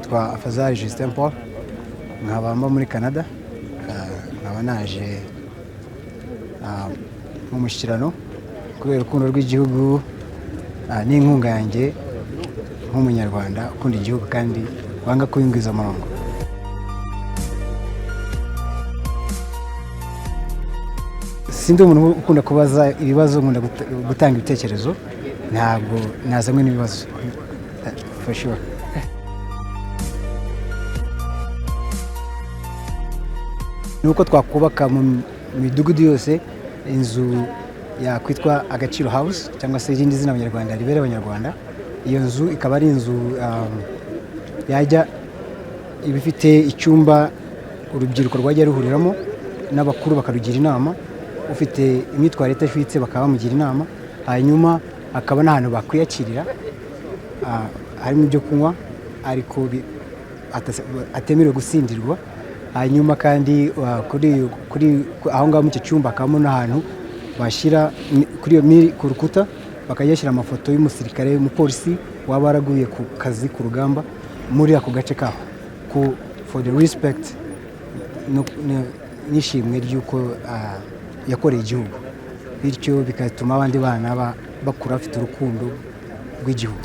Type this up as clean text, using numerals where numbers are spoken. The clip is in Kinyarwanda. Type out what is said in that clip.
Nitwa Afazari Justin Paul, nkaba mba muri Canada, nkaba naje mu mushyikirano kubera urukundo rw'igihugu n'inkunga yanjye nk'Umunyarwanda ukunda igihugu kandi wanga kubingwiza umurongo. Sindi umuntu ukunda kubaza ibibazo, nkunda gutanga ibitekerezo, ntabwo nazanywe n'ibibazo for sure. Ni uko twakubaka mu midugudu yose inzu yakwitwa Agaciro House cyangwa se irindi zina Abanyarwanda ribereye Abanyarwanda. Iyo nzu ikaba ari inzu yajya iba ifite icyumba urubyiruko rwajya ruhuriramo n'abakuru bakarugira inama, ufite imyitwarire idahwitse bakaba bamugira inama, hanyuma hakaba n'ahantu bakwiyakirira, harimo ibyo kunywa ariko atemerewe gusindirwa. Hanyuma kandi kuri aho ngaho muri icyo cyumba hakabamo n'ahantu bashyira kuri iyo miri ku rukuta bakajya bashyira amafoto y'umusirikare, umupolisi waba waraguye ku kazi ku rugamba muri ako gace kaho, ku for the respect n'ishimwe ry'uko yakoreye igihugu, bityo bigatuma abandi bana bakura bafite urukundo rw'igihugu.